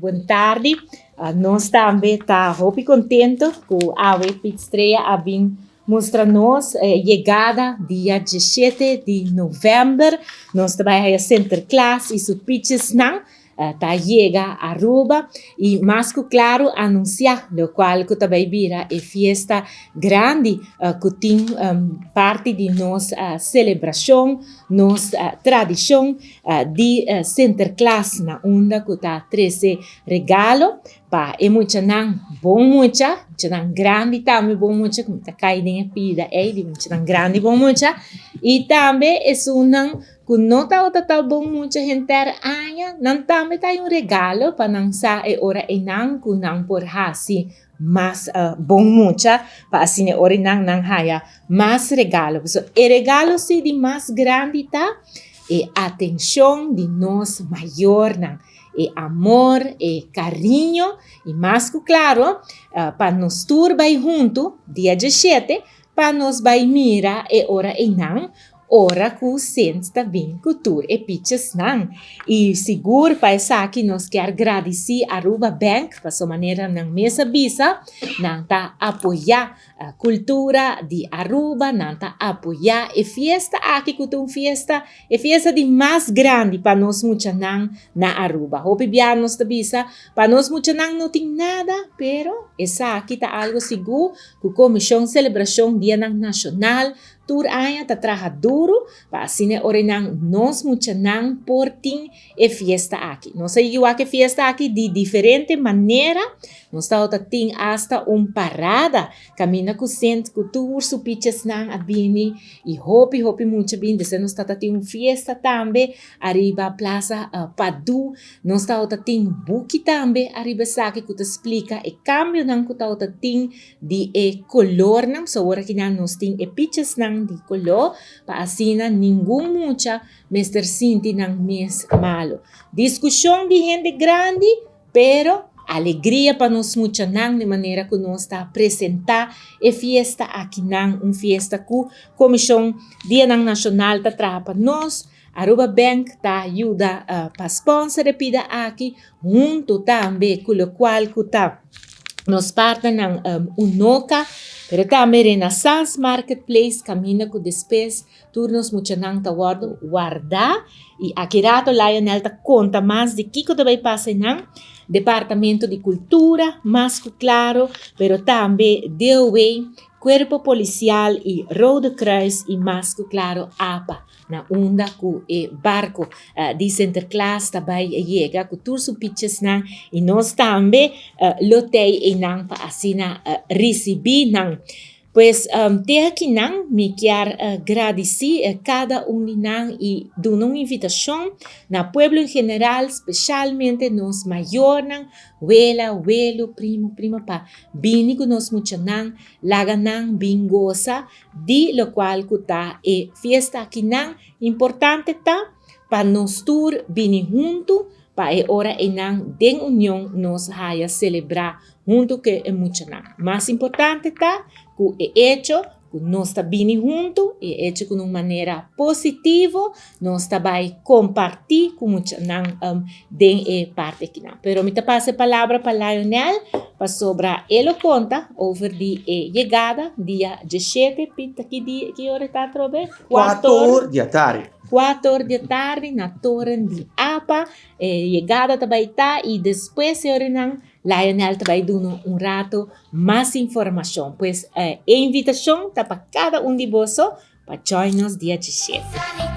Bon tardi. Nos tambe ta hopi contento cu awe Piet Estrella a bin mustra nos yegada dia 17 di november. Nos ta bay haya Sinterklaas y su pichesnan ta yega Aruba y mas cu claro anuncia locual cu ta bay bira e fiesta grandi cu tin parti di nos celebracion, nos tradicion di Sinterklaas na unda cu ta trece regalo pa e muchanan bon mucha, muchanan grandi tambe bon mucha cu mi ta cay den e pida ey di muchanan grandi bon mucha y tambe esunnan cu no tabata ta bon mucha henter aña, nan tambe ta hay un regalo pa nan sa e ora eynan cu nan por haci mas bon mucha pa asina e ora eynan nan haya mas regalo. Pasobra e regalo si di mas grandi ta e atencion di nos mayornan, e amor, e cariño y mas cu claro pa nos tur bay hunto dia dieshete pa nos bay mira e ora eynan Ora ku Sint ta bin ku tur e pichesnan. I sigur pa esaki nos kier gradisí Aruba Bank paso manera nan mes a bisa, nan ta apoyá kultura di Aruba, nan ta apoyá e fiesta aki ku ta un fiesta, e fiesta di mas grandi pa nos muchanan na Aruba. Hopi bia nos ta bisa pa nos muchanan no tin nada, pero esaki ta algo sigur ku Komishon Selebrashon Dianan Nashonal Tur aña ta traha duru pa asina e orenan nos muchanan por tin e fiesta aki. Nos a yuak e fiesta aki di diferente manera. Nos tabata tin asta un parada kaminda ku Sint ku tur su pichesnan a bini i hopi hopi mucha bini. Despues nos tabata tin un fiesta tambe ariba Plaza Padu. Nos tabata tin buki tambe ariba esaki ku ta splika e kambionan ku tabata tin di e colornan, so ora kinan nos tin e pichesnan di color pa asina ningun mucha mester sinti nan mes malo. Discusion di hende grandi, pero alegria pa nos muchanan di manera cu nos ta presenta e fiesta akinan, un fiesta cu Comision Dianan Nacional ta traha pa nos, Aruba Bank ta yuda pa sponsor e pida aki hunto tambe cu locual cu ta nos partnernan Unoca pero tambe Renaissance Marketplace caminda cu despues tur nos muchanan ta wordo warda y aki rato Lionel ta conta mas di kico ta bay pasa eynan. Departamento di Cultura mas cu claro pero tambe DOW, Cuerpo Policial y Rode Kruis y mas cu claro apa. Na unda ku e barko di Sinterklaas ta bai yega ku tur su pichesnan i nos tambe lo tei einan pa asina risibí nan. Pues te akinan mi kier gradisí kada un di nan i duna un invitashon na pueblo en general, speshalmente nos mayornan, wela, welo, primo, prima pa bini ku nos muchanan, laga nan bin gosa Di locual cu ta e fiesta akinan, importante ta pa nos tur bini hunto pa e ora eynan den union nos haya celebra hunto cu e muchanan. Mas importante ta cu e hecho cu nos ta bini hunto, e hecho cu na un manera positivo nos ta bay comparti cu muchanan den e parti akinan. Pero mi ta pasa e palabra pa Lionel pasobra e lo conta over di e yegada dia dieshete pita ki dia ki ora ta atrobe? Cuator di atardi. Cuator di atardi na toren di apa e yegada ta bay ta y despues e oranan Lionel ta bay duna un rato mas informacion. Pues e invitacion ta pa cada un di boso pa join nos dia dieshete.